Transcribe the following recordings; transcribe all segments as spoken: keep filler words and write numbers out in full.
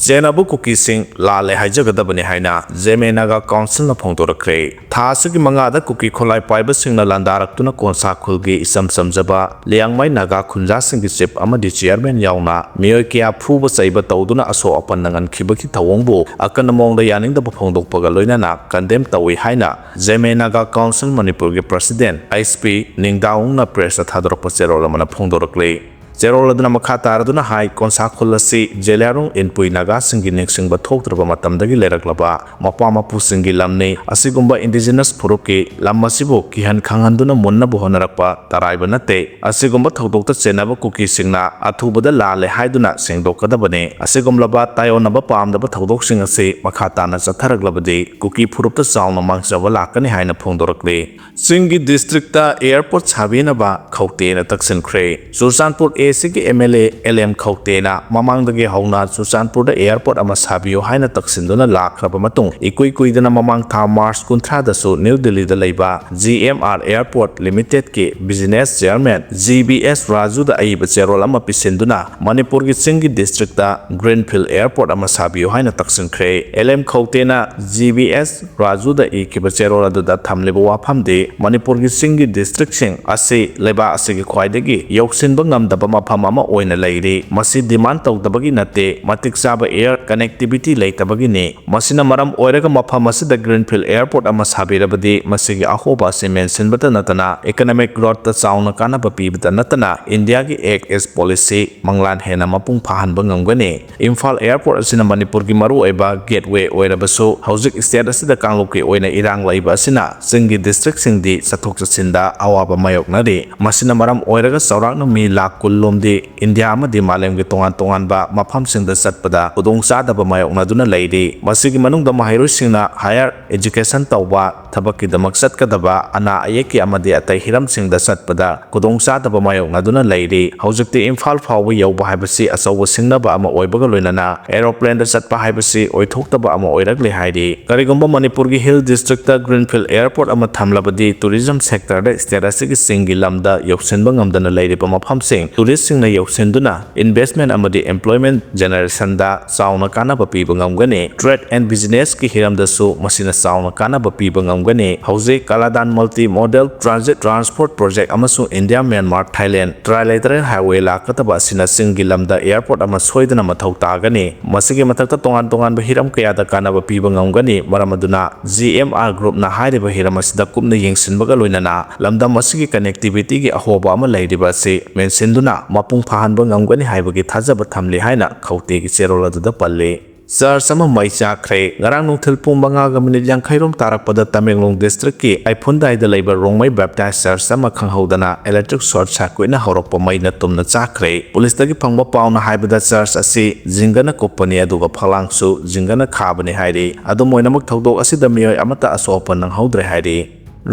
ꯆꯦꯟꯅꯕ ꯀꯨꯀꯤꯁꯤꯡ ꯂꯥꯜꯂꯦ ꯍꯥꯏꯖꯒꯗꯕꯅꯤ ꯍꯥꯏꯅ ꯖꯦꯃꯦ ꯅꯥꯒꯥ ꯀꯥꯎꯟꯁꯤꯜꯅ ꯐꯣꯡꯗꯣꯔꯛꯈ꯭ꯔꯦ꯫ ꯊꯥ ꯑꯁꯤꯒꯤ ꯃꯉꯥꯗ ꯀꯨꯀꯤ ꯈꯨꯠꯂꯥꯏ ꯄꯥꯏꯕꯁꯤꯡꯅ ꯂꯥꯟꯗꯥꯔꯛꯇꯨꯅ ꯀꯣꯟꯁꯥ ꯈꯨꯜꯒꯤ ꯏꯆꯝ ꯆꯝꯖꯕ ꯂꯤꯌꯥꯡꯃꯩ ꯅꯥꯒꯥ ꯈꯨꯟꯖꯥꯁꯤꯡꯒꯤ ꯆꯤꯞ ꯑꯃꯗꯤ ꯆꯤꯌꯔꯃꯦꯟ ꯌꯥꯎꯅ ꯃꯤꯑꯣꯏ ꯀꯌꯥ ꯐꯨꯕ ꯆꯩꯕ ꯇꯧꯗꯨꯅ ꯑꯁꯣꯛ ꯑꯄꯟ ꯅꯪꯍꯟꯈꯤꯕꯒꯤ ꯊꯧꯑꯣꯡꯕꯨ ꯑꯀꯟꯕ ꯃꯑꯣꯡꯗ ꯌꯥꯅꯤꯡꯗꯕ ꯐꯣꯡꯗꯣꯛꯄꯒ ꯂꯣꯏꯅꯅ ꯀꯟꯗꯦꯝ ꯇꯧꯏ ꯍꯥꯏꯅ ꯖꯦꯃꯦ ꯅꯥꯒꯥ ꯀꯥꯎꯟꯁꯤꯜ ꯃꯅꯤꯄꯨꯔꯒꯤ ꯄ꯭ꯔꯁꯤꯗꯦꯟ ꯑꯩꯆ ꯄꯤ ꯅꯤꯡꯗꯥꯎꯅ ꯄ꯭ꯔꯦꯁꯇ ꯊꯥꯗꯣꯔꯛꯄ ꯆꯦꯔꯣꯜ ꯑꯃꯅ ꯐꯣꯡꯗꯣꯔꯛꯂꯤ꯫ ꯆꯦꯔꯣꯜ ꯑꯗꯨꯅ ꯃꯈꯥ ꯇꯥꯔꯗꯨꯅ ꯍꯥꯏ, ꯀꯣꯟꯁꯥ ꯈꯨꯜ ꯑꯁꯤ ꯖꯦꯂꯤꯌꯥꯡꯔꯣꯡ ꯏꯟꯄꯨꯏ ꯅꯥꯒꯥꯁꯤꯡꯒꯤ ꯅꯤꯡꯁꯤꯡꯕ ꯊꯣꯛꯇ꯭ꯔꯕ ꯃꯇꯝꯗꯒꯤ ꯂꯩꯔꯛꯂꯕ ꯃꯄꯥ ꯃꯄꯨꯁꯤꯡꯒꯤ ꯂꯝꯅꯤ꯫ ꯑꯁꯤꯒꯨꯝꯕ ꯏꯟꯗꯤꯖꯤꯅꯁ ꯐꯨꯔꯨꯞꯀꯤ ꯂꯝ ꯑꯁꯤꯕꯨ ꯀꯤꯍꯟ ꯈꯪꯍꯟꯗꯨꯅ ꯃꯨꯟꯅꯕ ꯍꯣꯠꯅꯔꯛꯄ ꯇꯔꯥꯏꯕ ꯅꯠꯇꯦ꯫ ꯑꯁꯤꯒꯨꯝꯕ ꯊꯧꯗꯣꯛꯇ ꯆꯦꯟꯅꯕ ꯀꯨꯀꯤꯁꯤꯡꯅ ꯑꯊꯨꯕꯗ ꯂꯥꯜꯂꯦ ꯍꯥꯏꯗꯨꯅ ꯁꯦꯡꯗꯣꯛꯀꯗꯕꯅꯤ꯫ ꯑꯁꯤꯒꯨꯝꯂꯕ ꯇꯥꯏꯑꯣꯟꯅꯕ ꯄꯥꯝꯗꯕ ꯊꯧꯗꯣꯛꯁꯤꯡ ꯑꯁꯤ ꯃꯈꯥ ꯇꯥꯅ ꯆꯠꯊꯔꯛꯂꯕꯗꯤ ꯀꯨꯀꯤ ꯐꯨꯔꯨꯞꯇ ꯆꯥꯎꯅ ꯃꯥꯡꯖꯕ ꯂꯥꯛꯀꯅꯤ ꯍꯥꯏꯅ ꯐꯣꯡꯗꯣꯔꯛꯂꯤ꯫ ꯆꯤꯡꯒꯤ ꯗꯤꯁꯇ꯭ꯔꯤꯛꯇ ꯑꯦꯌꯔꯄꯣꯔꯠ ꯁꯥꯕꯤꯅꯕ ꯈꯧꯇꯦꯅ ꯇꯛꯁꯤꯟꯈ꯭ꯔꯦ꯫ ꯆꯨꯔꯆꯥꯟꯄꯨꯔ ꯑꯦ ꯁꯤꯒꯤ M L A L M ꯈꯧꯇꯦꯅ ꯃꯃꯥꯡꯗꯒꯤ ꯍꯧꯅ ꯆꯨꯔꯆꯥꯟꯄꯨꯔꯗ ꯑꯦꯌꯔꯄꯣꯔꯠ ꯑꯃ ꯁꯥꯕꯤꯌꯨ ꯍꯥꯏꯅ ꯇꯛꯁꯤꯟꯗꯨꯅ ꯂꯥꯛꯈ꯭ꯔꯕ ꯃꯇꯨꯡ, ꯏꯀꯨꯏ ꯀꯨꯏꯗꯅ ꯃꯃꯥꯡ ꯊꯥ ꯃꯥꯔꯆ ꯀꯨꯟꯊ꯭ꯔꯥꯗꯁꯨ ꯅ꯭ꯌꯨ ꯗꯤꯜꯂꯤꯗ ꯂꯩꯕ ꯖꯤ ꯑꯦꯝ ꯑꯥꯔ ꯑꯦꯌꯔꯄꯣꯔꯠ ꯂꯤꯃꯤꯇꯦꯗꯀꯤ business chairman G B S ꯔꯥꯖꯨꯗ ꯑꯏꯕ ꯆꯦꯔꯣꯜ ꯑꯃ ꯄꯤꯁꯤꯟꯗꯨꯅ ꯃꯅꯤꯄꯨꯔꯒꯤ ꯆꯤꯡꯒꯤ ꯗꯤꯁꯇ꯭ꯔꯤꯛꯇ ꯒ꯭ꯔꯤꯟꯐꯤꯜ ꯑꯦꯌꯔꯄꯣꯔꯠ ꯑꯃ ꯁꯥꯕꯤꯌꯨ ꯍꯥꯏꯅ ꯇꯛꯁꯤꯟꯈ꯭ꯔꯦ꯫ L M ꯈꯧꯇꯦꯅ G B S ꯔꯥꯖꯨꯗ ꯏꯈꯤꯕ ꯆꯦꯔꯣꯜ ꯑꯗꯨꯗ ꯊꯝꯂꯤꯕ ꯋꯥꯐꯝꯗꯤ ꯃꯅꯤꯄꯨꯔꯒꯤ ꯆꯤꯡꯒꯤ ꯗꯤꯁꯇ꯭ꯔꯤꯛꯁꯤꯡ ꯑꯁꯤ ꯂꯩꯕꯥꯛ ꯑꯁꯤꯒꯤ ꯈ꯭ꯋꯥꯏꯗꯒꯤ ꯌꯧꯁꯤꯟꯕ ꯉꯝꯗꯕ ꯃꯐꯝ ꯑꯃ ꯑꯣꯏꯅ ꯂꯩꯔꯤ꯫ ꯃꯁꯤ ꯗꯤꯃꯥꯟ ꯇꯧꯗꯕꯒꯤ ꯅꯠꯇꯦ, ꯃꯇꯤꯛ ꯆꯥꯕ ꯑꯦꯌꯔ ꯀꯅꯦꯛꯇꯤꯚꯤꯇꯤ ꯂꯩꯇꯕꯒꯤꯅꯤ꯫ ꯃꯁꯤꯅ ꯃꯔꯝ ꯑꯣꯏꯔꯒ ꯃꯐꯝ ꯑꯁꯤꯗ ꯒ꯭ꯔꯤꯟꯐꯤꯜ ꯑꯦꯌꯔꯄꯣꯔꯠ ꯑꯃ ꯁꯥꯕꯤꯔꯕꯗꯤ ꯃꯁꯤꯒꯤ ꯑꯍꯣꯕ ꯑꯁꯤ ꯃꯦꯟꯁꯤꯟꯕꯇ ꯅꯠꯇꯅ ꯏꯀꯣꯅꯣꯃꯤꯛ ꯒ꯭ꯔꯣꯠꯇ ꯆꯥꯎꯅ ꯀꯥꯟꯅꯕ ꯄꯤꯕꯇ ꯅꯠꯇꯅ ꯏꯟꯗꯤꯌꯥꯒꯤ ꯑꯦꯛ ꯏꯁ ꯄꯣꯂꯤꯁꯤ ꯃꯪꯂꯥꯟ ꯍꯦꯟꯅ ꯃꯄꯨꯡ ꯐꯥꯍꯟꯕ ꯉꯝꯒꯅꯤ꯫ ꯏꯝꯐꯥꯜ ꯑꯦꯌꯔꯄꯣꯔꯠ ꯑꯁꯤꯅ ꯃꯅꯤꯄꯨꯔꯒꯤ ꯃꯔꯨꯑꯣꯏꯕ ꯒꯦꯠꯋꯦ ꯑꯣꯏꯔꯕꯁꯨ, ꯍꯧꯖꯤꯛ ꯁ꯭ꯇꯦꯠ ꯑꯁꯤꯗ ꯀꯥꯡꯂꯨꯞꯀꯤ ꯑꯣꯏꯅ ꯏꯔꯥꯡ ꯂꯩꯕ ꯑꯁꯤꯅ ꯆꯤꯡꯒꯤ ꯗꯤꯁꯇ꯭ꯔꯤꯛꯁꯤꯡꯗꯤ ꯆꯠꯊꯣꯛ ꯆꯠꯁꯤꯟꯗ ꯑꯋꯥꯕ ꯃꯥꯌꯣꯛꯅꯔꯤ꯫ ꯃꯁꯤꯅ ꯃꯔꯝ ꯑꯣꯏꯔꯒ ꯆꯥꯎꯔꯥꯛꯅ ꯃꯤ ꯂꯥꯈ ꯀꯨꯟ ꯂꯣꯝꯗꯤ ꯏꯟꯗꯤꯌꯥ ꯑꯃꯗꯤ ꯃꯥꯂꯦꯝꯒꯤ ꯇꯣꯉꯥꯟ ꯇꯣꯉꯥꯟꯕ ꯃꯐꯝꯁꯤꯡꯗ ꯆꯠꯄꯗ ꯈꯨꯗꯣꯡꯆꯥꯗꯕ ꯃꯥꯌꯣꯛꯅꯗꯨꯅ ꯂꯩꯔꯤ꯫ ꯃꯁꯤꯒꯤ ꯃꯅꯨꯡꯗ ꯃꯍꯩꯔꯣꯏꯁꯤꯡꯅ ꯍꯥꯌꯔ ꯑꯦꯖꯨꯀꯦꯁꯟ ꯇꯧꯕ, ꯊꯕꯛꯀꯤꯗꯃꯛ ꯆꯠꯀꯗꯕ, ꯑꯅꯥ ꯑꯌꯦꯛꯀꯤ ꯑꯃꯗꯤ ꯑꯇꯩ ꯍꯤꯔꯝꯁꯤꯡꯗ ꯆꯠꯄꯗ ꯈꯨꯗꯣꯡꯆꯥꯗꯕ ꯃꯥꯌꯣꯛꯅꯗꯨꯅ ꯂꯩꯔꯤ꯫ ꯍꯧꯖꯤꯛꯇꯤ ꯏꯝꯐꯥꯜ ꯐꯥꯎꯕ ꯌꯧꯕ ꯍꯥꯏꯕꯁꯤ ꯑꯆꯧꯕ ꯁꯤꯡꯅꯕ ꯑꯃ ꯑꯣꯏꯕꯒ ꯂꯣꯏꯅꯅ ꯑꯦꯔꯣꯄ꯭ꯂꯦꯟꯗ ꯆꯠꯄ ꯍꯥꯏꯕꯁꯤ ꯑꯣꯏꯊꯣꯛꯇꯕ ꯑꯃ ꯑꯣꯏꯔꯛꯂꯦ ꯍꯥꯏꯔꯤ꯫ ꯀꯔꯤꯒꯨꯝꯕ ꯃꯅꯤꯄꯨꯔꯒꯤ ꯍꯤꯜ ꯗꯤꯁꯇ꯭ꯔꯤꯛꯇ ꯒ꯭ꯔꯤꯟꯐꯤꯜ ꯑꯦꯌꯔꯄꯣꯔꯠ ꯑꯃ ꯊꯝꯂꯕꯗꯤ ꯇꯨꯔꯤꯖꯝ ꯁꯦꯛꯇꯔꯗ ꯁ꯭ꯇꯦꯠ ꯑꯁꯤꯒꯤ ꯆꯤꯡꯒꯤ ꯂꯝꯗ ꯌꯧꯁꯤꯟꯕ ꯉꯝꯗꯅ ꯂꯩꯔꯤꯕ ꯃꯐꯝꯁꯤꯡ ꯇꯨꯔꯤꯁ ꯁꯤꯡꯅ ꯌꯧꯁꯤꯟꯗꯨꯅ investment ꯑꯃꯗꯤ employment generation ꯗ ꯆꯥꯎꯅ ꯀꯥꯟꯅꯕ ꯄꯤꯕ ꯉꯝꯒꯅꯤ꯫ Trade and business ꯀꯤ ꯍꯤꯔꯝꯗꯁꯨ ꯃꯁꯤꯅ ꯆꯥꯎꯅ ꯀꯥꯟꯅꯕ ꯄꯤꯕ ꯉꯝꯒꯅꯤ꯫ ꯍꯧꯖꯤꯛ Kaladan Multi Modal Transit Transport Project ꯑꯃꯁꯨꯡ India Myanmar Thailand Trilateral Highway ꯂꯥꯛꯀꯗꯕ ꯑꯁꯤꯅ ꯆꯤꯡꯒꯤ ꯂꯝꯗ airport ꯑꯃ ꯁꯣꯏꯗꯅ ꯃꯊꯧ ꯇꯥꯒꯅꯤ꯫ ꯃꯁꯤꯒꯤ ꯃꯊꯛꯇ ꯇꯣꯉꯥꯟ ꯇꯣꯉꯥꯟꯕ ꯍꯤꯔꯝ ꯀꯌꯥꯗ ꯀꯥꯟꯅꯕ ꯄꯤꯕ ꯉꯝꯒꯅꯤ꯫ ꯃꯔꯝ ꯑꯗꯨꯅ G M R Group ꯅ ꯍꯥꯏꯔꯤꯕ ꯍꯤꯔꯝ ꯑꯁꯤꯗ ꯀꯨꯞꯅ ꯌꯦꯡꯁꯤꯟꯕꯒ ꯂꯣꯏꯅꯅ ꯂꯝꯗꯝ ꯑꯁꯤꯒꯤ connectivity ꯒꯤ ꯑꯍꯣꯕ ꯑꯃ ꯂꯩꯔꯤꯕ ꯑꯁꯤ ꯃꯦꯟꯁꯤꯟꯗꯨꯅ ꯃꯄꯨꯡ ꯐꯥꯍꯟꯕ ꯉꯝꯒꯅꯤ ꯍꯥꯏꯕꯒꯤ ꯊꯥꯖꯕ ꯊꯝꯂꯤ ꯍꯥꯏꯅ ꯈꯧꯇꯦꯒꯤ ꯆꯦꯔꯣꯜ ꯑꯗꯨꯗ ꯄꯜꯂꯤ꯫ Church ꯑꯃ ꯃꯩ ꯆꯥꯛꯈ꯭ꯔꯦ꯫ ꯉꯔꯥꯡ ꯅꯨꯡꯊꯤꯜ ꯄꯨꯡ ꯃꯉꯥꯒ minute ꯌꯥꯡꯈꯩ ꯔꯣꯝ ꯇꯥꯔꯛꯄꯗ ꯇꯃꯦꯡꯂꯣꯡ district ꯀꯤ ꯑꯩꯐꯨꯟꯗꯥꯏꯗ ꯂꯩꯕ ꯔꯣꯡꯃꯩ Baptist Church ꯑꯃ ꯈꯪꯍꯧꯗꯅ electric short circuit ꯅ ꯍꯧꯔꯛꯄ ꯃꯩꯅ ꯇꯨꯝꯅ ꯆꯥꯛꯈ꯭ꯔꯦ꯫ Police ꯇꯒꯤ ꯐꯪꯕ ꯄꯥꯎꯅ ꯍꯥꯏꯕꯗ church ꯑꯁꯤ ꯖꯤꯡꯒꯅ ꯀꯨꯞꯄꯅꯤ, ꯑꯗꯨꯒ ꯐꯛꯂꯥꯡꯁꯨ ꯖꯤꯡꯒꯅ ꯈꯥꯕꯅꯤ ꯍꯥꯏꯔꯤ꯫ ꯑꯗꯨꯝ ꯑꯣꯏꯅꯃꯛ, ꯊꯧꯗꯣꯛ ꯑꯁꯤꯗ ꯃꯤꯑꯣꯏ ꯑꯃꯠꯇ ꯑꯁꯣꯛ ꯑꯄꯟ ꯅꯪꯍꯧꯗ꯭ꯔꯦ ꯍꯥꯏꯔꯤ꯫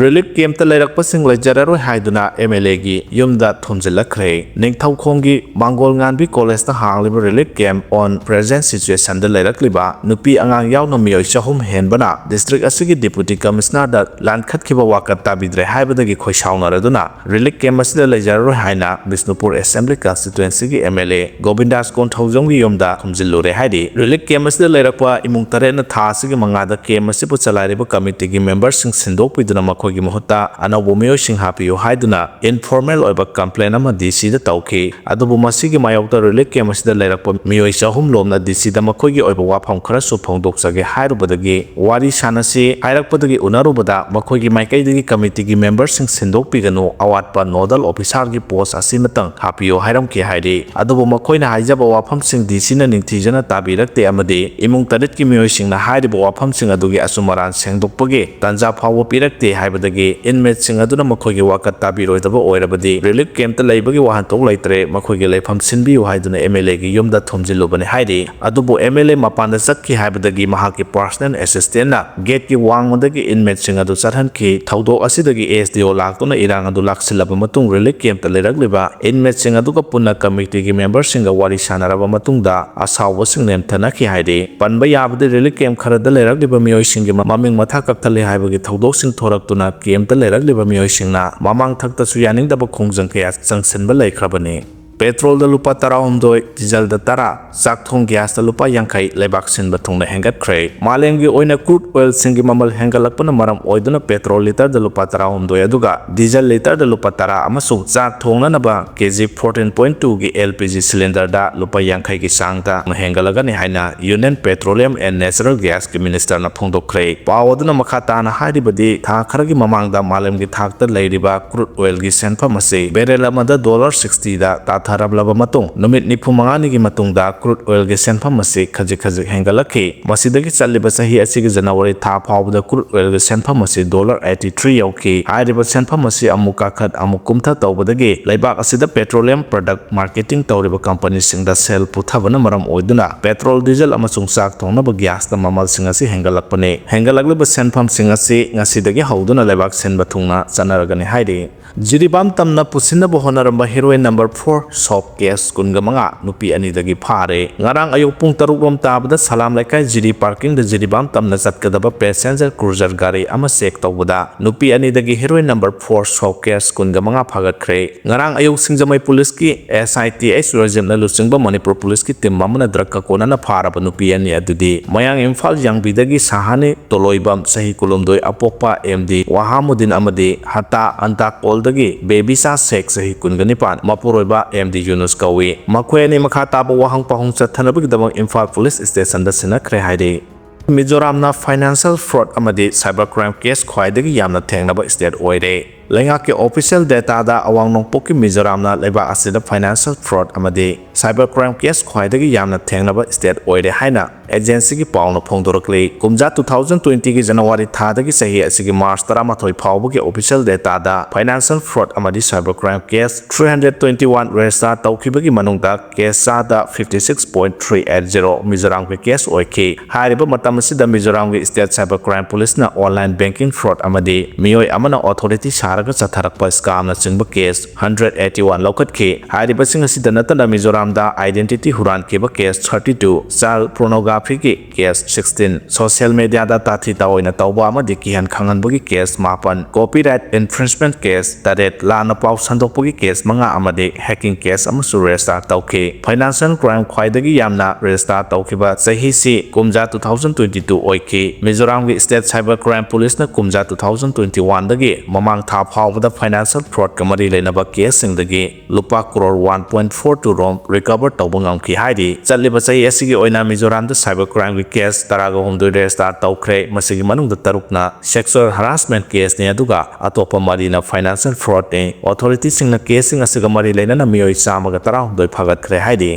Relief camp ꯇ ꯂꯩꯔꯛꯄꯁꯤꯡ ꯂꯩꯖꯔꯔꯣꯏ ꯍꯥꯏꯗꯨꯅ M L A ꯒꯤ ꯌꯨꯝꯗ ꯊꯣꯝꯖꯤꯜꯂꯛꯈ꯭ꯔꯦ꯫ ꯅꯤꯡꯊꯧꯈꯣꯡꯒꯤ ꯃꯥꯡꯒꯣꯜ ꯉꯥꯟꯕꯤ college ꯇ ꯍꯥꯡꯂꯤꯕ relief camp on present situation ꯗ ꯂꯩꯔꯛꯂꯤꯕ ꯅꯨꯄꯤ ꯑꯉꯥꯡ ꯌꯥꯎꯅ ꯃꯤꯑꯣꯏ ꯆꯍꯨꯝ ꯍꯦꯟꯕꯅ district ꯑꯁꯤꯒꯤ Deputy Commissioner ꯗ ꯂꯥꯟꯈꯠꯈꯤꯕ ꯋꯥꯀꯠ ꯇꯥꯕꯤꯗ꯭ꯔꯦ ꯍꯥꯏꯕꯗꯒꯤ ꯈꯣꯏꯁꯥꯎꯅꯔꯗꯨꯅ relief camp ꯑꯁꯤꯗ ꯂꯩꯖꯔꯔꯣꯏ ꯍꯥꯏꯅ ꯕꯤꯁꯅꯨꯄꯨꯔ Assembly Constituency ꯒꯤ M L A ꯒꯣꯕꯤꯟꯗꯥꯁ ꯀꯣꯟꯊꯧꯖꯝꯒꯤ ꯌꯨꯝꯗ ꯊꯣꯝꯖꯤꯜꯂꯨꯔꯦ ꯍꯥꯏꯔꯤ꯫ Relief camp ꯑꯁꯤꯗ ꯂꯩꯔꯛꯄ ꯏꯃꯨꯡ ꯇꯔꯦꯠꯅ ꯊꯥ ꯑꯁꯤꯒꯤ ꯃꯉꯥꯗ camp ꯑꯁꯤꯕꯨ ꯆꯂꯥꯏꯔꯤꯕ committee ꯒꯤ member ꯁꯤꯡ ꯁꯤꯟꯗꯣꯛꯄꯤꯗꯨꯅ ꯃꯈꯣꯏꯒꯤ ꯃꯍꯨꯠꯇ ꯑꯅꯧꯕ ꯃꯤꯑꯣꯏꯁꯤꯡ ꯍꯥꯞꯄꯤꯌꯨ ꯍꯥꯏꯗꯨꯅ informal ꯑꯣꯏꯕ complaint ꯑꯃ D C ꯗ ꯇꯧꯈꯤ꯫ ꯑꯗꯨꯕꯨ ꯃꯁꯤꯒꯤ ꯃꯥꯌꯣꯛꯇ relief camp ꯑꯁꯤꯗ ꯂꯩꯔꯛꯄ ꯃꯤꯑꯣꯏ ꯆꯍꯨꯝ ꯂꯣꯝꯅ D C ꯗ ꯃꯈꯣꯏꯒꯤ ꯑꯣꯏꯕ ꯋꯥꯐꯝ ꯈꯔꯁꯨ ꯐꯣꯡꯗꯣꯛꯆꯒꯦ ꯍꯥꯏꯔꯨꯕꯗꯒꯤ ꯋꯥꯔꯤ ꯁꯥꯟꯅꯁꯤ ꯍꯥꯏꯔꯛꯄꯗꯒꯤ ꯎꯅꯔꯨꯕꯗ ꯃꯈꯣꯏꯒꯤ ꯃꯥꯏꯀꯩꯗꯒꯤ committee ꯒꯤ member ꯁꯤꯡ ꯁꯤꯟꯗꯣꯛꯄꯤꯒꯅꯨ, ꯑꯋꯥꯠꯄ nodal officer ꯒꯤ post ꯑꯁꯤꯃꯇꯪ ꯍꯥꯞꯄꯤꯌꯨ ꯍꯥꯏꯔꯝꯈꯤ ꯍꯥꯏꯔꯤ꯫ ꯑꯗꯨꯕꯨ ꯃꯈꯣꯏꯅ ꯍꯥꯏꯖꯕ ꯋꯥꯐꯝꯁꯤꯡ D C ꯅ ꯅꯤꯡꯊꯤꯖꯅ ꯇꯥꯕꯤꯔꯛꯇꯦ ꯑꯃꯗꯤ ꯏꯃꯨꯡ ꯇꯔꯦꯠꯀꯤ ꯃꯤꯑꯣꯏꯁꯤꯡꯅ ꯍꯥꯏꯔꯤꯕ ꯋꯥꯐꯝꯁꯤꯡ ꯑꯗꯨꯒꯤ ꯑꯆꯨꯝ ꯑꯔꯥꯟ ꯁꯦꯡꯗꯣꯛꯄꯒꯤ ꯇꯥꯟꯖꯥ ꯐꯥꯎꯕ ꯄꯤꯔꯛꯇꯦ ꯍꯥꯏꯕꯗꯒꯤ inmate ꯁꯤꯡ ꯑꯗꯨꯅ ꯃꯈꯣꯏꯒꯤ ꯋꯥꯀꯠ ꯇꯥꯕꯤꯔꯣꯏꯗꯕ ꯑꯣꯏꯔꯕꯗꯤ relief camp ꯇ ꯂꯩꯕꯒꯤ ꯋꯥꯍꯟꯊꯣꯛ ꯂꯩꯇ꯭ꯔꯦ, ꯃꯈꯣꯏꯒꯤ ꯂꯩꯐꯝ ꯁꯤꯟꯕꯤꯌꯨ ꯍꯥꯏꯗꯨꯅ M L A ꯒꯤ ꯌꯨꯝꯗ ꯊꯣꯝꯖꯤꯜꯂꯨꯕꯅꯤ ꯍꯥꯏꯔꯤ꯫ ꯑꯗꯨꯕꯨ M L A ꯃꯄꯥꯟꯗ ꯆꯠꯈꯤ ꯍꯥꯏꯕꯗꯒꯤ ꯃꯍꯥꯛꯀꯤ personal assistant ꯅ gate ꯀꯤ ꯋꯥꯡꯃꯗꯒꯤ inmate ꯁꯤꯡ ꯑꯗꯨ ꯆꯠꯍꯟꯈꯤ꯫ ꯊꯧꯗꯣꯛ ꯑꯁꯤꯗꯒꯤ S D O ꯂꯥꯛꯇꯨꯅ ꯏꯔꯥꯡ ꯑꯗꯨ ꯂꯥꯛꯁꯤꯜꯂꯕ ꯃꯇꯨꯡ relief camp ꯇ ꯂꯩꯔꯛꯂꯤꯕ inmate ꯁꯤꯡ ꯑꯗꯨꯒ ꯄꯨꯟꯅ committee ꯒꯤ member ꯁꯤꯡꯒ ꯋꯥꯔꯤ ꯁꯥꯟꯅꯔꯕ ꯃꯇꯨꯡꯗ ꯑꯁꯥꯎꯕꯁꯤꯡ ꯅꯦꯝꯊꯅꯈꯤ ꯍꯥꯏꯔꯤ꯫ ꯄꯟꯕ ꯌꯥꯕꯗꯤ relief camp ꯈꯔꯗ ꯂꯩꯔꯛꯂꯤꯕ ꯃꯤꯑꯣꯏꯁꯤꯡꯒꯤ ꯃꯃꯤꯡ ꯃꯊꯥ ꯀꯛꯊꯠꯂꯦ ꯍꯥꯏꯕꯒꯤ ꯊꯧꯗꯣꯛꯁꯤꯡ ꯊꯣꯔꯛꯇꯨꯅ camp ꯇ ꯂꯩꯔꯛꯂꯤꯕ ꯃꯤꯑꯣꯏꯁꯤꯡꯅ ꯃꯃꯥꯡ ꯊꯛꯇꯁꯨ ꯌꯥꯅꯤꯡꯗꯕ ꯈꯣꯡꯖꯪ ꯀꯌꯥ ꯆꯪꯁꯤꯟꯕ ꯂꯩꯈ꯭ꯔꯕꯅꯤ꯫ ꯄꯦꯇ꯭ꯔꯣꯜꯗ ꯂꯨꯄꯥ ꯇꯔꯥꯍꯨꯝꯗꯣꯏ, ꯗꯤꯖꯜꯗ ꯇꯔꯥ, ꯆꯥꯛ ꯊꯣꯡ ꯒ꯭ꯌꯥꯁꯇ ꯂꯨꯄꯥ ꯌꯥꯡꯈꯩ ꯂꯩꯕꯥꯛ ꯁꯤꯟꯕ ꯊꯨꯡꯅ ꯍꯦꯟꯒꯠꯈ꯭ꯔꯦ꯫ ꯃꯥꯂꯦꯝꯒꯤ ꯑꯣꯏꯅ ꯀ꯭ꯔꯨꯗ ꯑꯣꯏꯜꯁꯤꯡꯒꯤ ꯃꯃꯜ ꯍꯦꯟꯒꯠꯂꯛꯄꯅ ꯃꯔꯝ ꯑꯣꯏꯗꯨꯅ ꯄꯦꯇ꯭ꯔꯣꯜ ꯂꯤꯇꯔꯗ ꯂꯨꯄꯥ ꯇꯔꯥꯍꯨꯝꯗꯣꯏ, ꯑꯗꯨꯒ ꯗꯤꯖꯜ ꯂꯤꯇꯔꯗ ꯂꯨꯄꯥ ꯇꯔꯥ ꯑꯃꯁꯨꯡ ꯆꯥꯛ ꯊꯣꯡꯅꯅꯕ ꯀꯦ ꯖꯤ ꯐꯣꯔꯇꯤꯟ ꯄꯣꯏꯟ ꯇꯨꯒꯤ ꯑꯦꯜ ꯄꯤ ꯖꯤ ꯁꯤꯂꯤꯟꯗꯔꯗ ꯂꯨꯄꯥ ꯌꯥꯡꯈꯩꯒꯤ ꯆꯥꯡꯗ ꯍꯦꯟꯒꯠꯂꯒꯅꯤ ꯍꯥꯏꯅ Union Petroleum and Natural Gasꯀꯤ ꯃꯤꯅꯤꯁꯇꯔꯅ ꯐꯣꯡꯗꯣꯛꯈ꯭ꯔꯦ꯫ ꯄꯥꯎ ꯑꯗꯨꯅ ꯃꯈꯥ ꯇꯥꯅ ꯍꯥꯏꯔꯤꯕꯗꯤ, ꯊꯥ ꯈꯔꯒꯤ ꯃꯃꯥꯡꯗ ꯃꯥꯂꯦꯝꯒꯤ ꯊꯥꯛꯇ ꯂꯩꯔꯤꯕ ꯀ꯭ꯔꯨꯗ ꯑꯣꯏꯜꯒꯤ ꯁꯦꯟꯐꯝ ꯑꯁꯤ ꯕꯦꯔꯦꯜ ꯑꯃꯗ ꯗꯣꯂꯔ ꯁꯤꯛꯁꯇꯤꯗ ꯇꯥꯊꯔꯝꯂꯕ ꯃꯇꯨꯡ, ꯅꯨꯃꯤꯠ ꯅꯤꯐꯨ ꯃꯉꯥꯅꯤꯒꯤ ꯃꯇꯨꯡꯗ ꯀ꯭ꯔꯨꯗ ꯑꯣꯏꯜꯒꯤ ꯁꯦꯟꯐꯝ ꯑꯁꯤ ꯈꯖꯤꯛ ꯈꯖꯤꯛ ꯍꯦꯟꯒꯠꯂꯛꯈꯤ꯫ ꯃꯁꯤꯗꯒꯤ ꯆꯠꯂꯤꯕ ꯆꯍꯤ ꯑꯁꯤꯒꯤ ꯖꯅꯋꯥꯔꯤ ꯊꯥ ꯐꯥꯎꯕꯗ ꯀ꯭ꯔꯨꯗ ꯑꯣꯏꯜꯒꯤ ꯁꯦꯟꯐꯝ ꯑꯁꯤ ꯗꯣꯂꯔ ꯑꯩꯠꯇꯤ ꯊ꯭ꯔꯤ ꯌꯧꯈꯤ꯫ ꯍꯥꯏꯔꯤꯕ ꯁꯦꯟꯐꯝ ꯑꯁꯤ ꯑꯃꯨꯛ ꯀꯥꯈꯠ ꯑꯃꯨꯛ ꯀꯨꯝꯊ ꯇꯧꯕꯗꯒꯤ ꯂꯩꯕꯥꯛ ꯑꯁꯤꯗ ꯄꯦꯇ꯭ꯔꯣꯂꯤꯌꯝ ꯄ꯭ꯔꯗꯛ ꯃꯥꯔꯀꯦꯇꯤꯡ ꯇꯧꯔꯤꯕ ꯀꯝꯄꯅꯤꯁꯤꯡꯗ ꯁꯦꯜ ꯄꯨꯊꯕꯅ ꯃꯔꯝ ꯑꯣꯏꯗꯨꯅ ꯄꯦꯇ꯭ꯔꯣꯜ, ꯗꯤꯖꯜ ꯑꯃꯁꯨꯡ ꯆꯥꯛ ꯊꯣꯡꯅꯕ ꯒ꯭ꯌꯥꯁꯇ ꯃꯃꯜꯁꯤꯡ ꯑꯁꯤ ꯍꯦꯟꯒꯠꯂꯛꯄꯅꯤ꯫ ꯍꯦꯟꯒꯠꯂꯛꯂꯤꯕ ꯁꯦꯟꯐꯝꯁꯤꯡ ꯑꯁꯤ ꯉꯁꯤꯗꯒꯤ ꯍꯧꯗꯨꯅ ꯂꯩꯕꯥꯛ ꯁꯤꯟꯕ ꯊꯨꯡꯅ ꯆꯠꯅꯔꯒꯅꯤ ꯍꯥꯏꯔꯤ꯫ ꯖꯤꯔꯤꯕꯥꯝ ꯇꯝꯅ ꯄꯨꯁꯤꯟꯅꯕ ꯍꯣꯠꯅꯔꯝꯕ heroin number four soap case ꯀꯨꯟꯒ ꯃꯉꯥ ꯅꯨꯄꯤ ꯑꯅꯤꯗꯒꯤ ꯐꯥꯔꯦ꯫ ꯉꯔꯥꯡ ꯑꯌꯨꯛ ꯄꯨꯡ ꯇꯔꯨꯛ ꯔꯣꯝ ꯇꯥꯕꯗ ꯁꯂꯥꯝ ꯂꯩꯀꯥꯏ ꯖꯤꯔꯤ ꯄꯥꯔꯀꯤꯡꯗ ꯖꯤꯔꯤꯕꯥꯝ ꯇꯝꯅ ꯆꯠꯀꯗꯕ passenger cruiser ꯒꯥꯔꯤ ꯑꯃ ꯆꯦꯛ ꯇꯧꯕꯗ ꯅꯨꯄꯤ ꯑꯅꯤꯗꯒꯤ heroin number four soap case ꯀꯨꯟꯒ ꯃꯉꯥ ꯐꯥꯒꯠꯈ꯭ꯔꯦ꯫ ꯉꯔꯥꯡ ꯑꯌꯨꯛ ꯁꯤꯡꯖꯃꯩ ꯄꯨꯂꯤꯁꯀꯤ S I T H ꯔꯣꯖꯤꯞꯅ ꯂꯨꯆꯤꯡꯕ ꯃꯅꯤꯄꯨꯔ ꯄꯨꯂꯤꯁꯀꯤ ꯇꯤꯝ ꯑꯃꯅ ꯗ꯭ꯔꯒ ꯀꯀꯣꯅꯅ ꯐꯥꯔꯕ ꯅꯨꯄꯤ ꯑꯅꯤ ꯑꯗꯨꯗꯤ ꯃꯌꯥꯡ ꯏꯝꯐꯥꯜ ꯌꯥꯡꯕꯤꯗꯒꯤ ꯁꯍꯥꯅꯤ ꯇꯣꯂꯣꯏꯕꯝ ꯆꯍꯤ ꯀꯨꯟꯍꯨꯝꯗꯣꯏ, ꯑꯄꯣꯛꯄ ꯑꯦꯝ ꯗꯤ ꯋꯥꯍꯥꯃꯨꯗꯤꯟ ꯑꯃꯗꯤ ꯍꯇꯥ ꯑꯟꯇꯥꯀꯣꯜꯗꯒꯤ ꯕꯦꯕꯤꯁꯥ ꯁꯦꯈ ꯆꯍꯤ ꯀꯨꯟꯒ ꯅꯤꯄꯥꯟ, ꯃꯄꯨꯔꯣꯏꯕ ꯑꯦꯝ ꯗꯤ ꯌꯨꯅꯨꯁ ꯀꯧꯏ꯫ ꯃꯈꯣꯏ ꯑꯅꯤ ꯃꯈꯥ ꯇꯥꯕ ꯋꯥꯍꯪ ꯄꯥꯎꯍꯪ ꯆꯠꯊꯅꯕꯒꯤꯗꯃꯛ ꯏꯝꯐꯥꯜ ꯄꯨꯂꯤꯁ ꯁ꯭ꯇꯦꯁꯟꯗ ꯁꯤꯟꯅꯈ꯭ꯔꯦ ꯍꯥꯏꯔꯤ꯫ ꯃꯤꯖꯣꯔꯥꯝꯅ financial fraud ꯑꯃꯗꯤ cyber crime case ꯈ꯭ꯋꯥꯏꯗꯒꯤ ꯌꯥꯝꯅ ꯊꯦꯡꯅꯕ state ꯑꯣꯏꯔꯦ꯫ ꯂꯩꯉꯥꯛꯀꯤ official dataꯗ ꯑꯋꯥꯡ ꯅꯣꯡꯄꯣꯛꯀꯤ ꯃꯤꯖꯣꯔꯥꯝꯅ ꯂꯩꯕꯥꯛ ꯑꯁꯤꯗ financial fraud ꯑꯃꯗꯤ cyber crime case ꯈ꯭ꯋꯥꯏꯗꯒꯤ ꯌꯥꯝꯅ ꯊꯦꯡꯅꯕ state ꯑꯣꯏꯔꯦ ꯍꯥꯏꯅ agencyꯒꯤ ꯄꯥꯎꯅ ꯐꯣꯡꯗꯣꯔꯛꯂꯤ꯫ ꯀꯨꯝꯖꯥ two thousand twentyꯒꯤ January ꯊꯥꯗꯒꯤ ꯆꯍꯤ ꯑꯁꯤꯒꯤ March ꯇꯔꯥꯃꯥꯊꯣꯏ ꯐꯥꯎꯕꯒꯤ official dataꯗ financial fraud ꯑꯃꯗꯤ cyber crime case three hundred twenty one register ꯇꯧꯈꯤꯕꯒꯤ ꯃꯅꯨꯡꯗ case ꯆꯥꯗ fifty six point three eight zero ꯃꯤꯖꯣꯔꯥꯝꯒꯤ case ꯑꯣꯏꯈꯤ꯫ ꯍꯥꯏꯔꯤꯕ ꯃꯇꯝ ꯑꯁꯤꯗ ꯃꯤꯖꯣꯔꯥꯝꯒꯤ state cyber crime policeꯅ online banking fraud ꯑꯃꯗꯤ ꯃꯤꯑꯣꯏ ꯑꯃꯅ authority ꯁꯥꯔꯒ ꯆꯠꯊꯔꯛꯄ scamꯅꯆꯤꯡꯕ case hundred eighty one ꯂꯧꯈꯠꯈꯤ꯫ ꯍꯥꯏꯔꯤꯕꯁꯤꯡ ꯑꯁꯤꯗ ꯅꯠꯇꯅ ꯃꯤꯖꯣꯔꯥꯝ ꯃꯤꯖꯣꯔꯥꯝꯗ identity ꯍꯨꯔꯥꯟꯈꯤꯕ case thirty two, child pornographyꯒꯤ case sixteen, social mediaꯗ ꯇꯥꯊꯤ ꯇꯥꯑꯣꯏꯅ ꯇꯧꯕ ꯑꯃꯗꯤ ꯀꯤꯍꯟ ꯈꯪꯍꯟꯕꯒꯤ case ꯃꯥꯄꯟ, copyright infringement case ꯇꯔꯦꯠ, ꯂꯥꯟꯅ ꯄꯥꯎ ꯁꯟꯗꯣꯛꯄꯒꯤ case ꯃꯉꯥ ꯑꯃꯗꯤ hacking case ꯑꯃꯁꯨ register ꯇꯧꯈꯤ꯫ Financial crime ꯈ꯭ꯋꯥꯏꯗꯒꯤ ꯌꯥꯝꯅ register ꯇꯧꯈꯤꯕ ꯆꯍꯤꯁꯤ ꯀꯨꯝꯖꯥ two thousand twenty two ꯑꯣꯏꯈꯤ꯫ ꯃꯤꯖꯣꯔꯥꯝꯒꯤ State Cyber Crime Policeꯅ ꯀꯨꯝꯖꯥ two thousand twenty oneꯗꯒꯤ ꯃꯃꯥꯡ ꯊꯥ ꯐꯥꯎꯕꯗ financial fraudꯀ ꯃꯔꯤ ꯂꯩꯅꯕ caseꯁꯤꯡꯗꯒꯤ ꯂꯨꯄꯥ crore one point four two ꯔꯣꯝ recover ꯇꯧꯕ ꯉꯝꯈꯤ ꯍꯥꯏꯔꯤ꯫ ꯆꯠꯂꯤꯕ ꯆꯍꯤ ꯑꯁꯤꯒꯤ ꯑꯣꯏꯅ ꯃꯤꯖꯣꯔꯥꯝꯗ cyber crimeꯒꯤ case ꯇꯔꯥꯒ ꯍꯨꯝꯗꯣꯏ register ꯇꯧꯈ꯭ꯔꯦ꯫ ꯃꯁꯤꯒꯤ ꯃꯅꯨꯡꯗ ꯇꯔꯨꯛꯅ sexual harassment caseꯅꯤ, ꯑꯗꯨꯒ ꯑꯇꯣꯞꯄ ꯃꯔꯤꯅ financial fraudꯅꯤ꯫ Authorityꯁꯤꯡꯅ caseꯁꯤꯡ ꯑꯁꯤꯒ ꯃꯔꯤ ꯂꯩꯅꯅ ꯃꯤꯑꯣꯏ ꯆꯥꯝꯃꯒ ꯇꯔꯥꯍꯨꯝꯗꯣꯏ ꯐꯥꯒꯠꯈ꯭ꯔꯦ ꯍꯥꯏꯔꯤ꯫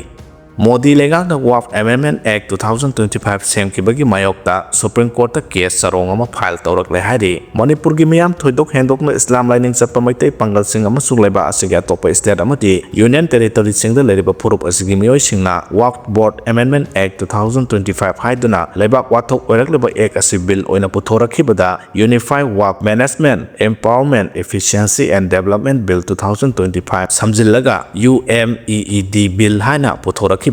ꯃꯣꯗꯤ ꯂꯩꯉꯥꯛꯅ Waqf Amendment Act two thousand twenty five ꯁꯦꯝꯈꯤꯕꯒꯤ ꯃꯥꯌꯣꯛꯇ Supreme Courtꯇ case ꯆꯔꯣꯡ ꯑꯃ file ꯇꯧꯔꯛꯂꯦ ꯍꯥꯏꯔꯤ꯫ ꯃꯅꯤꯄꯨꯔꯒꯤ ꯃꯤꯌꯥꯝ ꯊꯣꯏꯗꯣꯛ ꯍꯦꯟꯗꯣꯛꯅ ꯏꯁꯂꯥꯝ ꯂꯥꯏꯅꯤꯡ ꯆꯠꯄ ꯃꯩꯇꯩ ꯄꯥꯡꯒꯜꯁꯤꯡ ꯑꯃꯁꯨꯡ ꯂꯩꯕꯥꯛ ꯑꯁꯤꯒꯤ ꯑꯇꯣꯞꯄ state ꯑꯃꯗꯤ union territoryꯁꯤꯡꯗ ꯂꯩꯔꯤꯕ ꯐꯨꯔꯨꯞ ꯑꯁꯤꯒꯤ ꯃꯤꯑꯣꯏꯁꯤꯡꯅ Waqf Board Amendment Act two thousand twenty five ꯍꯥꯏꯗꯨꯅ ꯂꯩꯕꯥꯛ ꯋꯥꯊꯣꯛ ꯑꯣꯏꯔꯛꯂꯤꯕ act ꯑꯁꯤ bill ꯑꯣꯏꯅ ꯄꯨꯊꯣꯔꯛꯈꯤꯕꯗ Unified Waqf Management, Empowerment, Efficiency and Development Bill two thousand twenty five ꯁꯝꯖꯤꯜꯂꯒ U M E E D Bill ꯍꯥꯏꯅ ꯄꯨꯊꯣꯔꯛꯈꯤꯕꯅꯤ꯫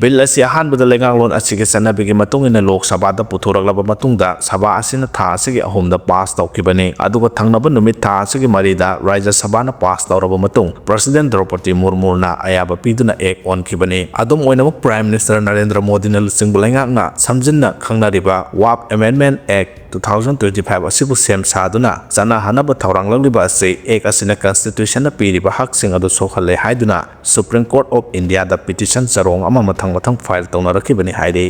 Bill ꯑꯁꯤ ꯑꯍꯥꯟꯕꯗ ꯂꯩꯉꯥꯛꯂꯣꯟ ꯑꯁꯤꯒꯤ ꯆꯠꯅꯕꯤꯒꯤ ꯃꯇꯨꯡ ꯏꯟꯅ ꯂꯣꯛ ꯁꯚꯥꯗ ꯄꯨꯊꯣꯔꯛꯂꯕ ꯃꯇꯨꯡꯗ ꯁꯚꯥ ꯑꯁꯤꯅ ꯊꯥ ꯑꯁꯤꯒꯤ ꯑꯍꯨꯝꯗ pass ꯇꯧꯈꯤꯕꯅꯤ꯫ ꯑꯗꯨꯒ ꯊꯪꯅꯕ ꯅꯨꯃꯤꯠ ꯊꯥ ꯑꯁꯤꯒꯤ ꯃꯔꯤꯗ ꯔꯥꯖ꯭ꯌ ꯁꯚꯥꯅ pass ꯇꯧꯔꯕ ꯃꯇꯨꯡ President ꯗ꯭ꯔꯧꯄꯗꯤ ꯃꯨꯔꯃꯨꯅ ꯑꯌꯥꯕ ꯄꯤꯗꯨꯅ act ꯑꯣꯟꯈꯤꯕꯅꯤ꯫ ꯑꯗꯨꯝ ꯑꯣꯏꯅꯃꯛ Prime Minister ꯅꯔꯦꯟꯗ꯭ꯔ ꯃꯣꯗꯤꯅ ꯂꯨꯆꯤꯡꯕ ꯂꯩꯉꯥꯛꯅ ꯁꯝꯖꯤꯟꯅ ꯈꯪꯅꯔꯤꯕ Waqf Amendment Act two thousand twenty five ꯑꯁꯤꯕꯨ ꯁꯦꯝ ꯁꯥꯗꯨꯅ ꯆꯠꯅꯍꯟꯅꯕ ꯊꯧꯔꯥꯡꯂꯛꯂꯤꯕ ꯑꯁꯤ act ꯑꯁꯤꯅ constitutionꯅ ꯄꯤꯔꯤꯕ ꯍꯛꯁꯤꯡ ꯑꯗꯨ ꯁꯣꯛꯍꯜꯂꯦ ꯍꯥꯏꯗꯨꯅ Supreme Court of Indiaꯗ petition ꯆꯔꯣꯡ ꯑꯃ ꯃꯊꯪ ꯃꯊꯪ file ꯇꯧꯅꯔꯛꯈꯤꯕꯅꯤ ꯍꯥꯏꯔꯤ꯫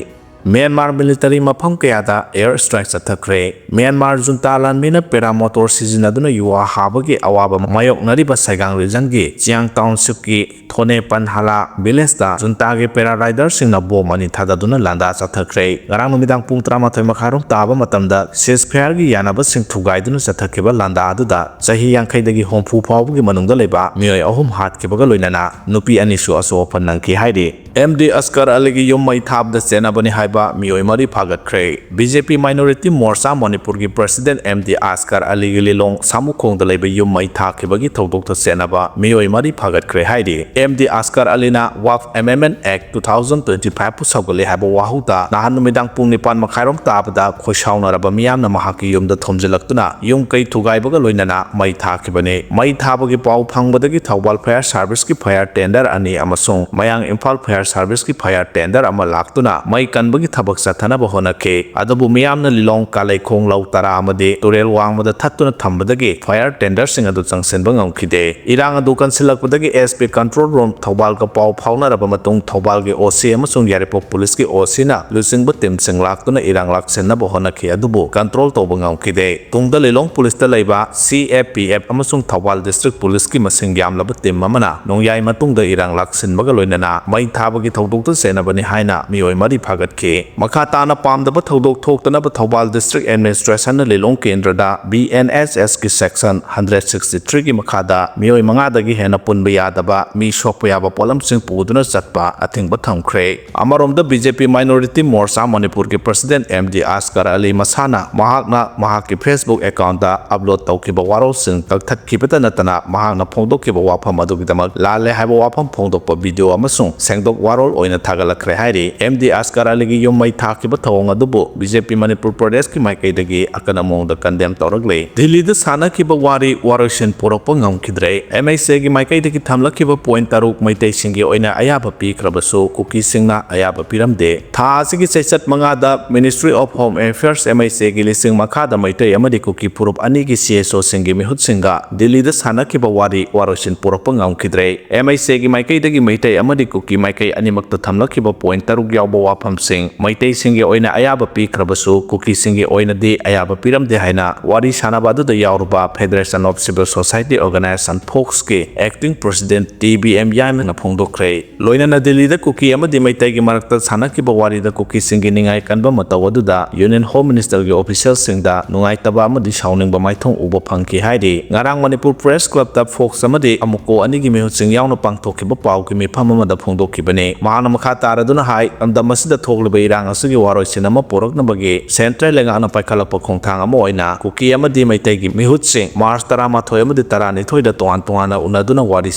Myanmar military ꯃꯐꯝ ꯀꯌꯥꯗ air strike ꯆꯠꯊꯈ꯭ꯔꯦ꯫ Myanmar junta ꯂꯥꯟꯃꯤꯅ paramotor ꯁꯤꯖꯤꯟꯅꯗꯨꯅ ꯌꯨꯍꯥ ꯍꯥꯕꯒꯤ ꯑꯋꯥꯕ ꯃꯥꯌꯣꯛꯅꯔꯤꯕ ꯁꯥꯏꯒꯥꯡ regionꯀꯤ Chiang Townshipꯀꯤ ꯊꯣꯅꯦ ꯄꯟꯍꯥꯂꯥ villageꯇ juntaꯒꯤ parariderꯁꯤꯡꯅ bomb ꯑꯅꯤ ꯊꯥꯗꯗꯨꯅ ꯂꯥꯟꯗꯥ ꯆꯠꯊꯈ꯭ꯔꯦ꯫ ꯉꯔꯥꯡ ꯅꯨꯃꯤꯗꯥꯡ ꯄꯨꯡ ꯇꯔꯥꯃꯥꯊꯣꯏ ꯃꯈꯥꯏꯔꯣꯝ ꯇꯥꯕ ꯃꯇꯝꯗ ceasefireꯒꯤ ꯌꯥꯅꯕꯁꯤꯡ ꯊꯨꯒꯥꯏꯗꯨꯅ ꯆꯠꯊꯈꯤꯕ ꯂꯥꯟꯗꯥ ꯑꯗꯨꯗ ꯆꯍꯤ ꯌꯥꯡꯈꯩꯗꯒꯤ ꯍꯨꯝꯐꯨ ꯐꯥꯎꯕꯒꯤ ꯃꯅꯨꯡꯗ ꯂꯩꯕ ꯃꯤꯑꯣꯏ ꯑꯍꯨꯝ ꯍꯥꯠꯈꯤꯕꯒ ꯂꯣꯏꯅꯅ ꯅꯨꯄꯤ ꯑꯅꯤꯁꯨ ꯑꯁꯣꯛ ꯑꯄꯟ ꯅꯪꯈꯤ ꯍꯥꯏꯔꯤ꯫ ꯑꯦꯝ ꯗꯤ ꯑꯁꯀꯔ ꯑꯂꯤꯒꯤ ꯌꯨꯝ ꯃꯩ ꯊꯥꯕꯗ ꯆꯦꯟꯅꯕꯅꯤ ꯍꯥꯏꯕ ꯃꯤꯑꯣꯏ ꯃꯔꯤ ꯐꯥꯒꯠꯈ꯭ꯔꯦ꯫ ꯕꯤ ꯖꯦ ꯄꯤ Minority Morcha ꯃꯅꯤꯄꯨꯔꯒꯤ President ꯑꯦꯝ ꯗꯤ ꯑꯁꯀꯔ ꯑꯂꯤꯒꯤ ꯂꯤꯂꯣꯡ ꯁꯥꯃꯨꯈꯣꯡꯗ ꯂꯩꯕ ꯌꯨꯝ ꯃꯩ ꯊꯥꯈꯤꯕꯒꯤ ꯊꯧꯗꯣꯛꯇ ꯆꯦꯟꯅꯕ ꯃꯤꯑꯣꯏ ꯃꯔꯤ ꯐꯥꯒꯠꯈ꯭ꯔꯦ ꯍꯥꯏꯔꯤ꯫ ꯑꯦꯝ ꯗꯤ ꯑꯁꯀꯔ ꯑꯂꯤꯅ Waqf Amendment Act two thousand twenty-five ꯄꯨ ꯁꯧꯒꯠꯂꯦ ꯍꯥꯏꯕ ꯋꯥꯍꯧꯗ ꯅꯍꯥꯟ ꯅꯨꯃꯤꯗꯥꯡ ꯄꯨꯡ ꯅꯤꯄꯥꯟ ꯃꯈꯥꯏꯔꯣꯝ ꯇꯥꯕꯗ ꯈꯣꯏꯁꯥꯎꯅꯔꯕ ꯃꯤꯌꯥꯝꯅ ꯃꯍꯥꯛꯀꯤ ꯌꯨꯝꯗ ꯊꯣꯝꯖꯤꯜꯂꯛꯇꯨꯅ ꯌꯨꯝ ꯀꯩ ꯊꯨꯒꯥꯏꯕꯒ ꯂꯣꯏꯅꯅ ꯃꯩ ꯊꯥꯈꯤꯕꯅꯤ꯫ ꯃꯩ ꯊꯥꯕꯒꯤ ꯄꯥꯎ ꯐꯪꯕꯗꯒꯤ ꯊꯧꯕꯥꯜ Fire Serviceꯀꯤ fire tender ꯑꯅꯤ ꯑꯃꯁꯨꯡ ꯃꯌꯥꯡ ꯏꯝꯐꯥꯜ Fire Serviceꯀꯤ fire tender ꯑꯃ ꯂꯥꯛꯇꯨꯅ ꯃꯩ ꯀꯟꯕꯒꯤ ꯊꯕꯛ ꯆꯠꯊꯅꯕ ꯍꯣꯠꯅꯈꯤ꯫ ꯑꯗꯨꯕꯨ ꯃꯤꯌꯥꯝꯅ ꯂꯤꯂꯣꯡ ꯀꯥꯂꯩꯈꯣꯡ ꯂꯧ ꯇꯔꯥ ꯑꯃꯗꯤ ꯇꯨꯔꯦꯜ ꯋꯥꯡꯃꯗ ꯊꯠꯇꯨꯅ ꯊꯝꯕꯗꯒꯤ fire tenderꯁꯤꯡ ꯑꯗꯨ ꯆꯪꯁꯤꯟꯕ ꯉꯝꯈꯤꯗꯦ꯫ ꯏꯔꯥꯡ ꯑꯗꯨ ꯀꯟꯁꯤꯜꯂꯛꯄꯗꯒꯤ S P control room ꯊꯧꯕꯥꯜꯒ ꯄꯥꯎ ꯐꯥꯎꯅꯔꯕ ꯃꯇꯨꯡ ꯊꯧꯕꯥꯜꯒꯤ O C ꯑꯃꯁꯨꯡ ꯌꯥꯏꯔꯤꯄꯣꯛ ꯄꯨꯂꯤꯁꯀꯤ O Cꯅ ꯂꯨꯆꯤꯡꯕ teamꯁꯤꯡ ꯂꯥꯛꯇꯨꯅ ꯏꯔꯥꯡ ꯂꯥꯛꯁꯤꯟꯅꯕ ꯍꯣꯠꯅꯈꯤ, ꯑꯗꯨꯕꯨ control ꯇꯧꯕ ꯉꯝꯈꯤꯗꯦ꯫ ꯇꯨꯡꯗ ꯂꯤꯂꯣꯡ ꯄꯨꯂꯤꯁꯇ ꯂꯩꯕ C A P F ꯑꯃꯁꯨꯡ ꯊꯧꯕꯥꯜ district ꯄꯨꯂꯤꯁꯀꯤ ꯃꯁꯤꯡ ꯌꯥꯝꯂꯕ team ꯑꯃꯅ ꯅꯣꯡꯌꯥꯏ ꯃꯇꯨꯡꯗ ꯏꯔꯥꯡ ꯂꯥꯛꯁꯤꯟꯕꯒ ꯂꯣꯏꯅꯅ ꯃꯩ ꯊꯥꯕꯒꯤ ꯊꯧꯗꯣꯛꯇ ꯆꯦꯟꯅꯕꯅꯤ ꯍꯥꯏꯅ ꯃꯤꯑꯣꯏ ꯃꯔꯤ ꯐꯥꯒꯠꯈꯤ꯫ ꯃꯈꯥ ꯇꯥꯅ ꯄꯥꯝꯗꯕ ꯊꯧꯗꯣꯛ ꯊꯣꯛꯇꯅꯕ ꯊꯧꯕꯥꯜ district administrationꯅ ꯂꯤꯂꯣꯡ ꯀꯦꯟꯗ꯭ꯔꯗ B N S Sꯀꯤ section hundred sixty threeꯒꯤ ꯃꯈꯥꯗ ꯃꯤꯑꯣꯏ ꯃꯉꯥꯗꯒꯤ ꯍꯦꯟꯅ ꯄꯨꯟꯕ ꯌꯥꯗꯕ, ꯃꯤ ꯁꯣꯛꯄ ꯌꯥꯕ ꯄꯣꯠꯂꯝꯁꯤꯡ ꯄꯨꯗꯨꯅ ꯆꯠꯄ ꯑꯊꯤꯡꯕ ꯊꯝꯈ꯭ꯔꯦ꯫ ꯑꯃꯔꯣꯝꯗ B J P Minority Morcha ꯃꯅꯤꯄꯨꯔꯒꯤ President ꯑꯦꯝ ꯗꯤ ꯑꯁꯀꯔ ꯑꯂꯤ ꯃꯁꯥꯅ ꯃꯍꯥꯛꯅ ꯃꯍꯥꯛꯀꯤ Facebook accountꯇ upload ꯇꯧꯈꯤꯕ ꯋꯥꯔꯣꯜꯁꯤꯡ ꯀꯛꯊꯠꯈꯤꯕꯇ ꯅꯠꯇꯅ ꯃꯍꯥꯛꯅ ꯐꯣꯡꯗꯣꯛꯈꯤꯕ ꯋꯥꯐꯝ ꯑꯗꯨꯒꯤꯗꯃꯛ ꯂꯥꯜꯂꯦ ꯍꯥꯏꯕ ꯋꯥꯐꯝ ꯐꯣꯡꯗꯣꯛꯄ video ꯑꯃꯁꯨꯡ ꯁꯦꯡꯗꯣꯛ ꯋꯥꯔꯣꯜ ꯑꯣꯏꯅ ꯊꯥꯒꯠꯂꯛꯈ꯭ꯔꯦ ꯍꯥꯏꯔꯤ꯫ ꯑꯦꯝ ꯗꯤ ꯑꯁꯀꯔ ꯑꯂꯤꯒꯤ ꯌꯨꯝ ꯃꯩ ꯊꯥꯈꯤꯕ ꯊꯧꯑꯣꯡ ꯑꯗꯨꯕꯨ B J P ꯃꯅꯤꯄꯨꯔ ꯄ꯭ꯔꯗꯦꯁꯀꯤ ꯃꯥꯏꯀꯩꯗꯒꯤ ꯑꯀꯟꯕ ꯃꯑꯣꯡꯗ condemn ꯇꯧꯔꯛꯂꯤ꯫ ꯗꯤꯜꯂꯤꯗ ꯁꯥꯟꯅꯈꯤꯕ ꯋꯥꯔꯤ ꯋꯥꯔꯣꯏꯁꯤꯟ ꯄꯨꯔꯛꯄ ꯉꯝꯈꯤꯗ꯭ꯔꯦ꯫ M I Cꯒꯤ ꯃꯥꯏꯀꯩꯗꯒꯤ ꯊꯝꯂꯛꯈꯤꯕ point ꯇꯔꯨꯛ ꯃꯩꯇꯩꯁꯤꯡꯒꯤ ꯑꯣꯏꯅ ꯑꯌꯥꯕ ꯄꯤꯈ꯭ꯔꯕꯁꯨ ꯀꯨꯀꯤꯁꯤꯡꯅ ꯑꯌꯥꯕ ꯄꯤꯔꯝꯗꯦ꯫ ꯊꯥ ꯑꯁꯤꯒꯤ ꯆꯩꯆꯠ ꯃꯉꯥꯗ Ministry of Home Affairs, M I Cꯒꯤ ꯂꯤꯁꯤꯡ ꯃꯈꯥꯗ ꯃꯩꯇꯩ ꯑꯃꯗꯤ ꯀꯨꯀꯤ ꯐꯨꯔꯨꯞ ꯑꯅꯤꯒꯤ C S Oꯁꯤꯡꯒꯤ ꯃꯤꯍꯨꯠꯁꯤꯡꯒ ꯗꯤꯜꯂꯤꯗ ꯁꯥꯟꯅꯈꯤꯕ ꯋꯥꯔꯤ ꯋꯥꯔꯣꯏꯁꯤꯟ ꯄꯨꯔꯛꯄ ꯉꯝꯈꯤꯗ꯭ꯔꯦ꯫ M I Cꯒꯤ ꯃꯥꯏꯀꯩꯗꯒꯤ ꯃꯩꯇꯩ ꯑꯃꯗꯤ ꯀꯨꯀꯤ ꯃꯥꯏꯀꯩ ꯑꯅꯤꯃꯛꯇ ꯊꯝꯂꯛꯈꯤꯕ point ꯇꯔꯨꯛ ꯌꯥꯎꯕ ꯋꯥꯐꯝꯁꯤꯡ ꯃꯩꯇꯩꯁꯤꯡꯒꯤ ꯑꯣꯏꯅ ꯑꯌꯥꯕ ꯄꯤꯈ꯭ꯔꯕꯁꯨ ꯀꯨꯀꯤꯁꯤꯡꯒꯤ ꯑꯣꯏꯅꯗꯤ ꯑꯌꯥꯕ ꯄꯤꯔꯝꯗꯦ ꯍꯥꯏꯅ ꯋꯥꯔꯤ ꯁꯥꯟꯅꯕ ꯑꯗꯨꯗ ꯌꯥꯎꯔꯨꯕ Federation of Civil Society Organization, FOCSꯀꯤ acting president T B M ꯌꯥꯏꯃꯅ ꯐꯣꯡꯗꯣꯛꯈ꯭ꯔꯦ꯫ ꯂꯣꯏꯅꯅ ꯗꯤꯜꯂꯤꯗ ꯀꯨꯀꯤ ꯑꯃꯗꯤ ꯃꯩꯇꯩꯒꯤ ꯃꯔꯛꯇ ꯁꯥꯟꯅꯈꯤꯕ ꯋꯥꯔꯤꯗ ꯀꯨꯀꯤꯁꯤꯡꯒꯤ ꯅꯤꯡꯉꯥꯏ ꯀꯟꯕ ꯃꯇꯧ ꯑꯗꯨꯗ Union Home Ministerꯒꯤ officialꯁꯤꯡꯗ ꯅꯨꯡꯉꯥꯏꯇꯕ ꯑꯃꯗꯤ ꯁꯥꯎꯅꯤꯡꯕ ꯃꯥꯏꯊꯣꯡ ꯎꯕ ꯐꯪꯈꯤ ꯍꯥꯏꯔꯤ꯫ ꯉꯔꯥꯡ ꯃꯅꯤꯄꯨꯔ Press Clubꯇ FOCS ꯑꯃꯗꯤ ꯑꯃꯨꯀꯣ ꯑꯅꯤꯒꯤ ꯃꯤꯍꯨꯠꯁꯤꯡ ꯌꯥꯎꯅ ꯄꯥꯡꯊꯣꯛꯈꯤꯕ ꯄꯥꯎꯒꯤ ꯃꯤꯐꯝ ꯑꯃꯗ ꯐꯣꯡꯗꯣꯛꯈꯤꯕꯅꯤ꯫ ꯃꯍꯥꯛꯅ ꯃꯈꯥ ꯇꯥꯔꯗꯨꯅ ꯍꯥꯏ, ꯂꯝꯗꯝ ꯑꯁꯤꯗ ꯊꯣꯛꯂꯤꯕ ꯏꯔꯥꯡ ꯑꯁꯤꯒꯤ ꯋꯥꯔꯣꯏꯁꯤꯟ ꯑꯃ ꯄꯨꯔꯛꯅꯕꯒꯤ ꯁꯦꯟꯇ꯭ꯔꯦꯜ ꯂꯩꯉꯥꯛꯅ ꯄꯥꯏꯈꯠꯂꯛꯄ ꯈꯣꯡꯊꯥꯡ ꯑꯃ ꯑꯣꯏꯅ ꯀꯨꯀꯤ ꯑꯃꯗꯤ ꯃꯩꯇꯩꯒꯤ ꯃꯤꯍꯨꯠꯁꯤꯡ ꯃꯥꯔꯆ ꯇꯔꯥꯃꯥꯊꯣꯏ ꯑꯃꯗꯤ ꯇꯔꯥꯅꯤꯊꯣꯏꯗ ꯇꯣꯉꯥꯟ ꯇꯣꯉꯥꯟꯅ ꯎꯅꯗꯨꯅ ꯋꯥꯔꯤ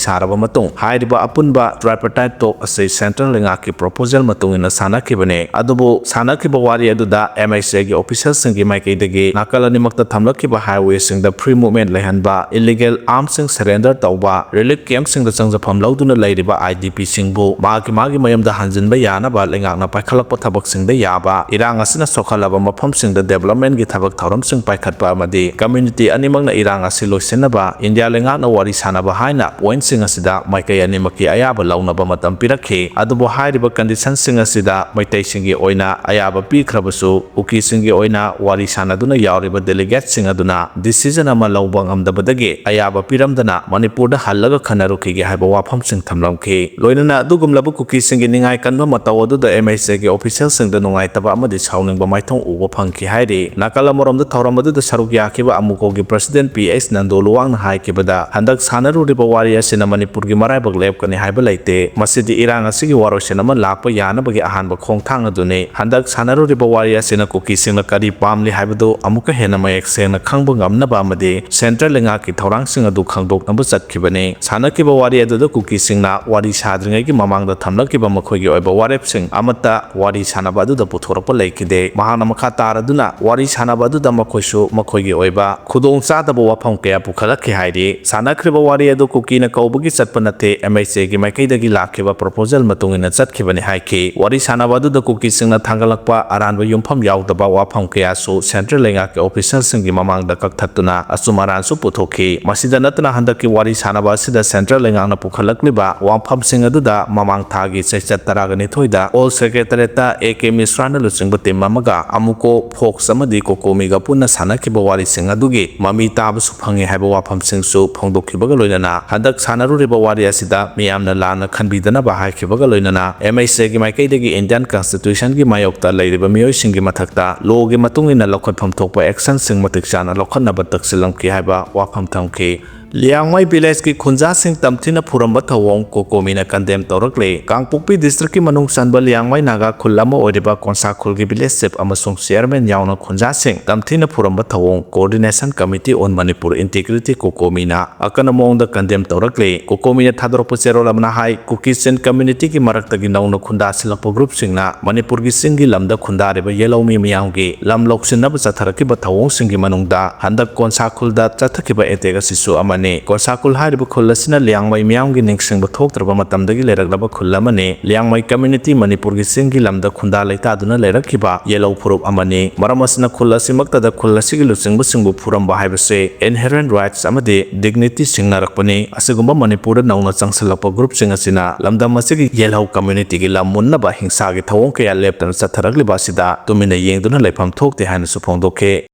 ꯁꯥꯔꯕ ꯃꯇꯨꯡ, ꯍꯥꯏꯔꯤꯕ ꯑꯄꯨꯟꯕ tripartite talk ꯑꯁꯤ ꯁꯦꯟꯇ꯭ꯔꯦꯜ ꯂꯩꯉꯥꯛꯀꯤ proposal ꯃꯇꯨꯡ ꯏꯟꯅ ꯁꯥꯟꯅꯈꯤꯕꯅꯤ꯫ ꯑꯗꯨꯕꯨ ꯁꯥꯟꯅꯈꯤꯕ ꯋꯥꯔꯤ ꯑꯗꯨꯗ M H A ꯒꯤ officialꯁꯤꯡꯒꯤ ꯃꯥꯏꯀꯩꯗꯒꯤ ꯅꯥꯀꯜ ꯑꯅꯤꯃꯛꯇ ꯊꯝꯂꯛꯈꯤꯕ highwayꯁꯤꯡꯗ free movement ꯂꯩꯍꯟꯕ, illegal armsꯁꯤꯡ surrender ꯇꯧꯕ, relief campꯁꯤꯡꯗ ꯆꯪꯖꯐꯝ ꯂꯧꯗꯨꯅ ꯂꯩꯔꯤꯕ I D Pꯁꯤꯡꯕꯨ ꯃꯥꯒꯤ ꯃꯥꯒꯤ ꯃꯌꯨꯝꯗ ꯍꯟꯖꯤꯟꯕ ꯌꯥꯅꯕ ꯂꯩꯉꯥꯛꯅ ꯄꯥꯏꯈꯠꯂꯛꯄ ꯊꯕꯛꯁꯤꯡꯗ ꯌꯥꯕ, ꯏꯔꯥꯡ ꯑꯁꯤꯅ ꯁꯣꯛꯍꯜꯂꯕ ꯃꯐꯝꯁꯤꯡꯗ developmentꯀꯤ ꯊꯕꯛ ꯊꯧꯔꯝꯁꯤꯡ ꯄꯥꯏꯈꯠꯄ ꯑꯃꯗꯤ community ꯑꯅꯤꯃꯛꯅ ꯏꯔꯥꯡ ꯑꯁꯤ ꯂꯣꯏꯁꯤꯟꯅꯕ ꯏꯟꯗꯤꯌꯥ ꯂꯩꯉꯥꯛꯅ ꯋꯥꯔꯤ ꯁꯥꯟꯅꯕ ꯍꯥꯏꯅ pointꯁꯤꯡ ꯑꯁꯤꯗ ꯃꯥꯏꯀꯩ ꯑꯅꯤꯃꯛꯀꯤ ꯑꯌꯥꯕ ꯂꯧꯅꯕ ꯃꯇꯝ ꯄꯤꯔꯛꯈꯤ꯫ ꯑꯗꯨꯕꯨ ꯍꯥꯏꯔꯤꯕ conditionꯁꯤꯡ ꯑꯁꯤꯗ ꯃꯩꯇꯩꯁꯤꯡꯒꯤ ꯑꯣꯏꯅ ꯑꯌꯥꯕ ꯄꯤꯈ꯭ꯔꯕꯁꯨ, ꯀꯨꯀꯤꯁꯤꯡꯒꯤ ꯑꯣꯏꯅ ꯋꯥꯔꯤ ꯁꯥꯟꯅꯗꯨꯅ ꯌꯥꯎꯔꯤꯕ delegateꯁꯤꯡ ꯑꯗꯨꯅ decision ꯑꯃ ꯂꯧꯕ ꯉꯝꯗꯕꯗꯒꯤ ꯑꯌꯥꯕ ꯄꯤꯔꯝꯗꯅ ꯃꯅꯤꯄꯨꯔꯗ ꯍꯜꯂꯒ ꯈꯟꯅꯔꯨꯈꯤꯒꯦ ꯍꯥꯏꯕ ꯋꯥꯐꯝꯁꯤꯡ ꯊꯝꯂꯝꯈꯤ꯫ ꯂꯣꯏꯅꯅ ꯑꯗꯨꯒꯨꯝꯂꯕ ꯀꯨꯀꯤꯁꯤꯡꯒꯤ ꯅꯤꯡꯉꯥꯏ ꯀꯟꯕ ꯃꯇꯧ ꯑꯗꯨꯗ M H A ꯒꯤ officialꯁꯤꯡꯗ ꯅꯨꯡꯉꯥꯏꯇꯕ ꯑꯃꯗꯤ ꯁꯥꯎꯅꯤꯡꯕ ꯃꯥꯏꯊꯣꯡ ꯎꯕ ꯐꯪꯈꯤ ꯍꯥꯏꯔꯤ꯫ ꯅꯥꯀꯜ ꯑꯃꯔꯣꯝꯗ ꯊꯧꯔꯝ ꯑꯗꯨꯗ ꯁꯔꯨꯛ ꯌꯥꯈꯤꯕ ꯑꯃꯨꯀꯣꯒꯤ president P H ꯅꯟꯗꯣꯂꯨꯋꯥꯡꯅ ꯍꯥꯏꯈꯤꯕꯗ, ꯍꯟꯗꯛ ꯁꯥꯟꯅꯔꯨꯔꯤꯕ ꯋꯥꯔꯤ ꯑꯁꯤꯅ ꯃꯅꯤꯄꯨꯔꯒꯤ ꯃꯔꯥꯏꯕꯛ ꯂꯦꯞꯀꯅꯤ ꯍꯥꯏꯕ ꯂꯩꯇꯦ꯫ ꯃꯁꯤꯗꯤ ꯏꯔꯥꯡ ꯑꯁꯤꯒꯤ ꯋꯥꯔꯣꯏꯁꯤꯟ ꯑꯃ ꯂꯥꯛꯄ ꯌꯥꯅꯕꯒꯤ ꯑꯍꯥꯟꯕ ꯈꯣꯡꯊꯥꯡ ꯑꯗꯨꯅꯤ꯫ ꯍꯟꯗꯛ ꯁꯥꯟꯅꯔꯨꯔꯤꯕ ꯋꯥꯔꯤ ꯑꯁꯤꯅ ꯀꯨꯀꯤꯁꯤꯡꯅ ꯀꯔꯤ ꯄꯥꯝꯂꯤ ꯍꯥꯏꯕꯗꯨ ꯑꯃꯨꯛꯀ ꯍꯦꯟꯅ ꯃꯌꯦꯛ ꯁꯦꯡꯅ ꯈꯪꯕ ꯉꯝꯅꯕ ꯑꯃꯗꯤ ꯁꯦꯟꯇ꯭ꯔꯦꯜ ꯂꯩꯉꯥꯛꯀꯤ ꯊꯧꯔꯥꯡꯁꯤꯡ ꯑꯗꯨ ꯈꯪꯗꯣꯛꯅꯕ ꯆꯠꯈꯤꯕꯅꯤ꯫ ꯁꯥꯟꯅꯈꯤꯕ ꯋꯥꯔꯤ ꯑꯗꯨꯗ ꯀꯨꯀꯤꯁꯤꯡꯅ ꯋꯥꯔꯤ ꯁꯥꯗ꯭ꯔꯤꯉꯩꯒꯤ ꯃꯃꯥꯡꯗ ꯊꯝꯂꯛꯈꯤꯕ ꯃꯈꯣꯏꯒꯤ ꯑꯣꯏꯕ ꯋꯥꯔꯦꯞꯁꯤꯡ ꯑꯃꯠꯇ ꯋꯥꯔꯤ ꯁꯥꯟꯅꯕ ꯑꯗꯨꯗ ꯄꯨꯊꯣꯔꯛꯄ ꯂꯩꯈꯤꯗꯦ꯫ ꯃꯍꯥꯛꯅ ꯃꯈꯥ ꯇꯥꯔꯗꯨꯅ ꯋꯥꯔꯤ ꯁꯥꯟꯅꯕ ꯑꯗꯨꯗ ꯃꯈꯣꯏꯁꯨ ꯃꯈꯣꯏꯒꯤ ꯑꯣꯏꯕ ꯈꯨꯗꯣꯡ ꯆꯥꯗꯕ ꯋꯥꯐꯝ ꯀꯌꯥ ꯄꯨꯈꯠꯂꯛꯈꯤ ꯍꯥꯏꯔꯤ꯫ ꯁꯥꯟꯅꯈ꯭ꯔꯤꯕ ꯋꯥꯔꯤ ꯑꯗꯨ ꯀꯨꯀꯤꯅ ꯀꯧꯕꯒꯤ ꯆꯠꯄ ꯅꯠꯇꯦ, M H A ꯒꯤ ꯃꯥꯏꯀꯩꯗꯒꯤ ꯂꯥꯛꯈꯤꯕ proposal ꯃꯇꯨꯡ ꯏꯟꯅ ꯆꯠꯈꯤꯕꯅꯤ ꯍꯥꯏꯈꯤ꯫ ꯋꯥꯔꯤ ꯁꯥꯟꯅꯕ ꯑꯗꯨꯗ ꯀꯨꯀꯤꯁꯤꯡꯅ ꯊꯥꯡꯒꯠꯂꯛꯄ ꯑꯔꯥꯟꯕ ꯌꯨꯝꯐꯝ ꯌꯥꯎꯗꯕ ꯋꯥꯐꯝ ꯀꯌꯥꯁꯨ ꯁꯦꯟꯇ꯭ꯔꯦꯜ ꯂꯩꯉꯥꯛꯀꯤ officialꯁꯤꯡꯒꯤ ꯃꯃꯥꯡꯗ ꯀꯛꯊꯠꯇꯨꯅ ꯑꯆꯨꯝ ꯑꯔꯥꯟꯁꯨ ꯄꯨꯊꯣꯛꯈꯤ꯫ ꯃꯁꯤꯗ ꯅꯠꯇꯅ ꯍꯟꯗꯛꯀꯤ ꯋꯥꯔꯤ ꯁꯥꯟꯅꯕ ꯑꯁꯤꯗ ꯁꯦꯟꯇ꯭ꯔꯦꯜ ꯂꯩꯉꯥꯛꯅ ꯄꯨꯈꯠꯂꯛꯂꯤꯕ ꯋꯥꯐꯝꯁꯤꯡ ꯑꯗꯨꯗ ꯃꯃꯥꯡ ꯊꯥꯒꯤ ꯆꯩꯆꯠ ꯇꯔꯥꯒ ꯅꯤꯊꯣꯏꯗ All Secretariatꯇ A K ꯃꯤꯁ꯭ꯔꯥꯅ ꯂꯨꯆꯤꯡꯕ team ꯑꯃꯒ ꯑꯃꯨꯀꯣ, ꯐꯣꯛꯁ ꯑꯃꯗꯤ ꯀꯣꯀꯣꯃꯤꯒ ꯄꯨꯟꯅ ꯁꯥꯟꯅꯈꯤꯕ ꯋꯥꯔꯤꯁꯤꯡ ꯑꯗꯨꯒꯤ ꯃꯃꯤ ꯇꯥꯕꯁꯨ ꯐꯪꯉꯤ ꯍꯥꯏꯕ ꯋꯥꯐꯝꯁꯤꯡꯁꯨ ꯐꯣꯡꯗꯣꯛꯈꯤꯕꯒ ꯂꯣꯏꯅꯅ ꯍꯟꯗꯛ ꯁꯥꯟꯅꯔꯨꯔꯤꯕ ꯋꯥꯔꯤ ꯑꯁꯤꯗ ꯃꯤꯌꯥꯝꯅ ꯂꯥꯟꯅ ꯈꯟꯕꯤꯗꯅꯕ ꯍꯥꯏꯈꯤꯕꯒ ꯂꯣꯏꯅꯅ M H A ꯒꯤ ꯃꯥꯏꯀꯩꯗꯒꯤ Indian Constitutionꯒꯤ ꯃꯥꯌꯣꯛꯇ ꯂꯩꯔꯤꯕ ꯃꯤꯑꯣꯏꯁꯤꯡꯒꯤ ꯃꯊꯛꯇ lawꯒꯤ ꯃꯇꯨꯡ ꯏꯟꯅ ꯂꯧꯈꯠꯐꯝ ꯊꯣꯛꯄ actionꯁꯤꯡ ꯃꯇꯤꯛ ꯆꯥꯅ ꯂꯧꯈꯠꯅꯕ ꯇꯛꯁꯤꯜꯂꯝꯈꯤ ꯍꯥꯏꯕ ꯋꯥꯐꯝ ꯊꯝꯈꯤ꯫ ꯂꯤꯌꯥꯡꯃꯩ ꯚꯤꯂꯦꯖꯀꯤ ꯈꯨꯟꯖꯥꯁꯤꯡ ꯇꯝꯊꯤꯅ ꯐꯨꯔꯝꯕ ꯊꯧꯑꯣꯡ ꯀꯣꯀꯣꯃꯤꯅ ꯀꯟꯗꯦꯝ ꯇꯧꯔꯛꯂꯦ꯫ ꯀꯥꯡꯄꯣꯛꯄꯤ ꯗꯤꯁꯇ꯭ꯔꯤꯛꯀꯤ ꯃꯅꯨꯡ ꯆꯟꯕ ꯂꯤꯌꯥꯡꯃꯩ ꯅꯥꯒꯥ ꯈꯨꯜ ꯑꯃ ꯑꯣꯏꯔꯤꯕ ꯀꯣꯟꯁꯥ ꯈꯨꯜꯒꯤ ꯚꯤꯂꯦꯖ ꯆꯤꯐ ꯑꯃꯁꯨꯡ ꯆꯤꯌꯔꯃꯦꯟ ꯌꯥꯎꯅ ꯈꯨꯟꯖꯥꯁꯤꯡ ꯇꯝꯊꯤꯅ ꯐꯨꯔꯝꯕ ꯊꯧꯑꯣꯡ Coordination Committee on Manipur Integrity ꯀꯣꯀꯣꯃꯤꯅ ꯑꯀꯟꯕ ꯃꯑꯣꯡꯗ ꯀꯟꯗꯦꯝ ꯇꯧꯔꯛꯂꯦ꯫ ꯀꯣꯀꯣꯃꯤꯅ ꯊꯥꯗꯣꯔꯛꯄ ꯆꯦꯔꯣꯜ ꯑꯃꯅ ꯍꯥꯏ, ꯀꯨꯀꯤ ꯆꯤꯟ ꯀꯝꯃ꯭ꯌꯨꯅꯤꯇꯤꯒꯤ ꯃꯔꯛꯇꯒꯤ ꯅꯧꯅ ꯈꯨꯟꯗꯥꯁꯤꯜꯂꯛꯄ ꯒ꯭ꯔꯨꯞꯁꯤꯡꯅ ꯃꯅꯤꯄꯨꯔꯒꯤ ꯆꯤꯡꯒꯤ ꯂꯝꯗ ꯈꯨꯟꯗꯥꯔꯤꯕ ꯌꯦꯜꯍꯧꯃꯤ ꯃꯤꯌꯥꯝꯒꯤ ꯂꯝ ꯂꯧꯁꯤꯟꯅꯕ ꯆꯠꯊꯔꯛꯈꯤꯕ ꯊꯧꯑꯣꯡꯁꯤꯡꯒꯤ ꯃꯅꯨꯡꯗ ꯍꯟꯗꯛ ꯀꯣꯟꯁꯥ ꯈꯨꯜꯗ ꯆꯠꯊꯈꯤꯕ ꯑꯦꯇꯦꯛ ꯑꯁꯤꯁꯨ ꯑꯃꯅꯤ꯫ ꯀꯣꯟꯁꯥ ꯈꯨꯜ ꯍꯥꯏꯔꯤꯕ ꯈꯨꯜ ꯑꯁꯤꯅ ꯂꯤꯌꯥꯡꯃꯩ ꯃꯤꯌꯥꯝꯒꯤ ꯅꯤꯡꯁꯤꯡꯕ ꯊꯣꯛꯇ꯭ꯔꯕ ꯃꯇꯝꯗꯒꯤ ꯂꯩꯔꯛꯂꯕ ꯈꯨꯜ ꯑꯃꯅꯤ꯫ ꯂꯤꯌꯥꯡꯃꯩ ꯀꯝꯃ꯭ꯌꯨꯅꯤꯇꯤ ꯃꯅꯤꯄꯨꯔꯒꯤ ꯆꯤꯡꯒꯤ ꯂꯝꯗ ꯈꯨꯟꯗꯥ ꯂꯩꯇꯥꯗꯨꯅ ꯂꯩꯔꯛꯈꯤꯕ ꯌꯦꯜꯍꯧ ꯐꯨꯔꯨꯞ ꯑꯃꯅꯤ꯫ ꯃꯔꯝ ꯑꯁꯤꯅ ꯈꯨꯜ ꯑꯁꯤꯃꯛꯇꯗ ꯈꯨꯜ ꯑꯁꯤꯒꯤ ꯂꯨꯆꯤꯡꯕꯁꯤꯡꯕꯨ ꯐꯨꯔꯝꯕ ꯍꯥꯏꯕꯁꯤ inherent rights ꯑꯃꯗꯤ dignity ꯁꯤꯡꯅꯔꯛꯄꯅꯤ꯫ ꯑꯁꯤꯒꯨꯝꯕ ꯃꯅꯤꯄꯨꯔꯗ ꯅꯧꯅ ꯆꯪꯁꯤꯜꯂꯛꯄ ꯒ꯭ꯔꯨꯞꯁꯤꯡ ꯑꯁꯤꯅ ꯂꯝꯗꯝ ꯑꯁꯤꯒꯤ ꯌꯦꯜꯍꯧ ꯀꯝꯃ꯭ꯌꯨꯅꯤꯇꯤꯒꯤ ꯂꯝ ꯃꯨꯟꯅꯕ ꯍꯤꯡꯁꯥꯒꯤ ꯊꯧꯑꯣꯡ ꯀꯌꯥ ꯂꯦꯞꯇꯅ ꯆꯠꯊꯔꯛꯂꯤꯕ ꯑꯁꯤꯗ ꯇꯨꯃꯤꯟꯅ ꯌꯦꯡꯗꯨꯅ ꯂꯩꯐꯝ ꯊꯣꯛꯇꯦ ꯍꯥꯏꯅꯁꯨ ꯐꯣꯡꯗꯣꯛꯈꯤ꯫